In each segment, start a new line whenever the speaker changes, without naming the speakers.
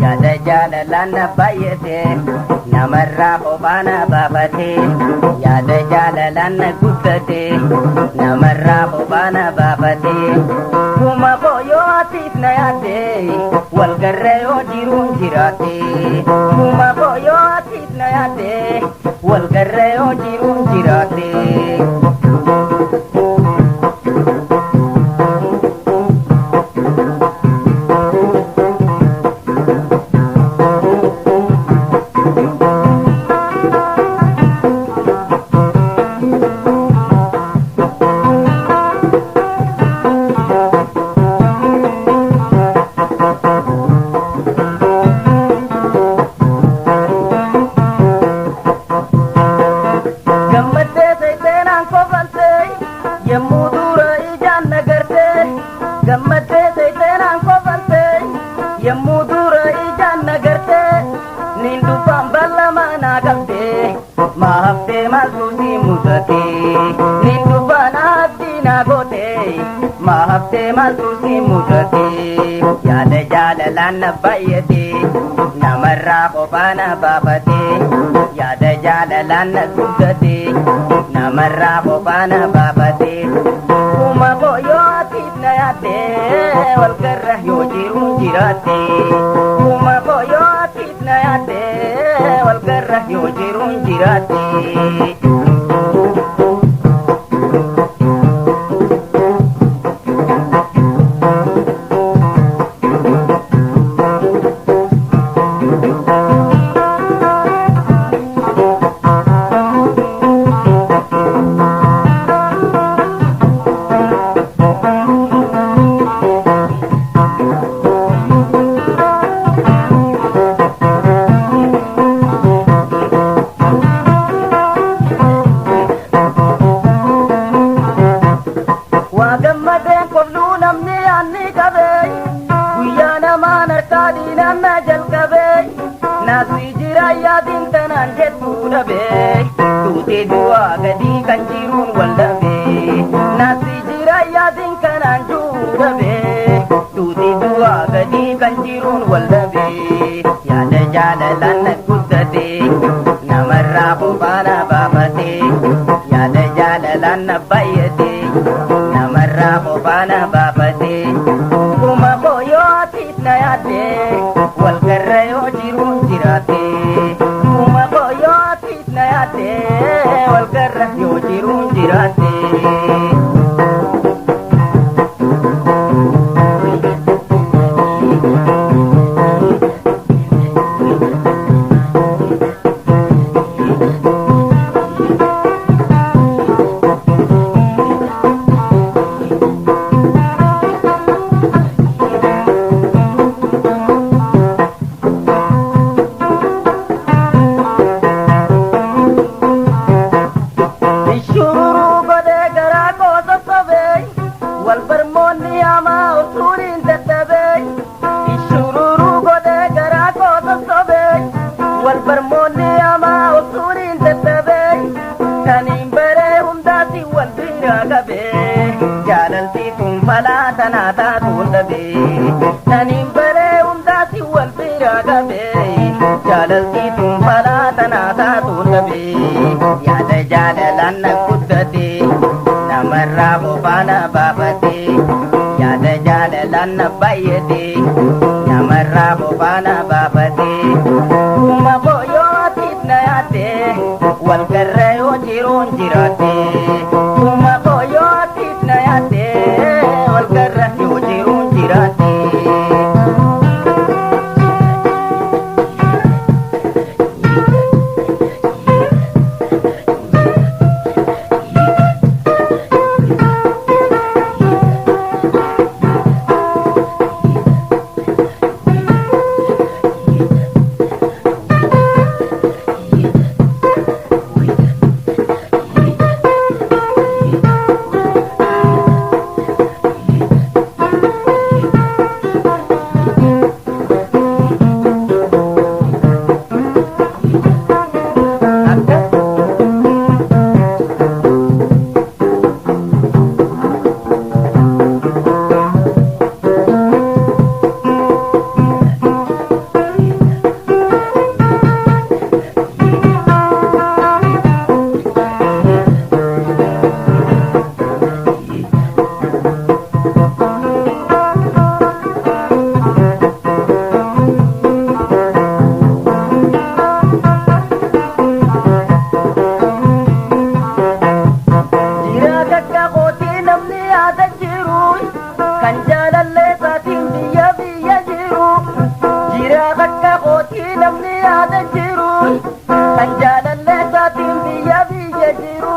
Yaada jaalalaan na baay'ate namarraa kophaa na baafate yaada jaalalaan na guddate namarraa kophaa na baafate kuma koo yoo atiif na yaadde walgarra yoo jiruun jiraate kuma koo yoo atiif na yaadde walgarra yoo jiruun jiraate. Gammaddee seetenaan kofaltee yemmuu dura ijaan nagartee gammaddee seetenaan kofaltee yemmuu dura ijaan nagartee niin dubbaan bal'amaa naa qabdee maa haftee maaltu si mudatee niin dubbaan abdii naa gootee maa haftee maaltu si mudatee yaada jaalalaan na baay'atee namarraa kophaa na baafatee yaada jaalalaan na guddatee namarraa kophaa na baafatee kuma koo yoo atiif na yaaddee walgarra yoo jiruun jiraatte kuma koo yoo atiif na yaaddee walgarra yoo jiruun jiraatte. Waa gammadeen qobluu namni yaanni qabee guyyaa namaan harkaa diinaan na jalqabee naasii jira yaadiin tanaan jettuu dhabee tuutee du'aa gadii kan jiruun wal dhabee naasii jira yaadiin kanaan jiru dhabee tuutee du'aa gadii kan jiruun wal dhabee yaada jaalalaan na guddatee namarraa kophaa na baafatee yaada jaalalaan na baay'atee namarraa kophaa na baafatee kuma koo yoo atiif na yaaddee walgarra yoo jiruun jiraate kuma koo yoo atiif na yaaddee walgarra yoo jiruun jiraate. Ishururuu godhee garaa koo sossobee wal barmoonni hamaa utuuniin dadhabee Ishururuu godhee garaa koo sossobee wal barmoonni hamaa utuuniin dadhabee kaniin baree hundaati wal bira qabee jaalalti tun falaa tanaa taatuun dhabee kaniin baree hundaati wal bira qabee jaalalti tun falaa tanaa taatuun dhabee yaada jaalalaan na guddate namarraa kophaa na baafate yaada jaalalaan na baay'ate namarraa kophaa na baafate kuma koo yoo atiif na yaadde walgarra yoo jiruun jiraate kuma koo yoo atiif na yaadde walgarra yoo jiruun jiraate. jaalallee isaatiin biyya biyya jiru. Jira bakka kootii namni yaada jiru. Kan jaalallee isaatiin biyya biyya jiru.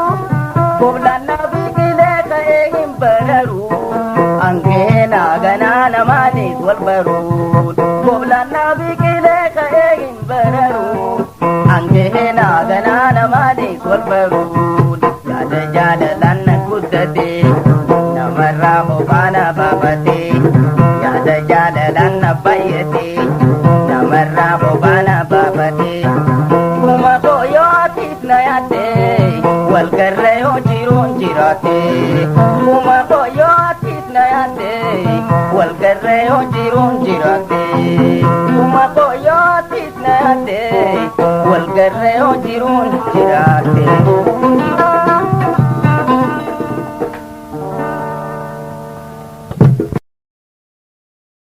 Goblaannaa biqilee ka'ee hin bararu. Angeenaa ganaa namaanis wal baru. Goblaannaa biqilee ka'ee hin bararu. Angeenaa ganaa namaanis wal baru. Yaada jaalalaan na guddate. Namarraa kophaana baafate. Yaada jaalalaan na bayyate. Namarraa kophaana baafate. Kuma koo atiif na yaadde. Wal garree yoo jiruun jiraate. Kuma koo atiif na yaadde. Wal garree yoo jiruun jiraate. Kuma koo atiif na yaadde. Wal garree yoo jiruun jiraate.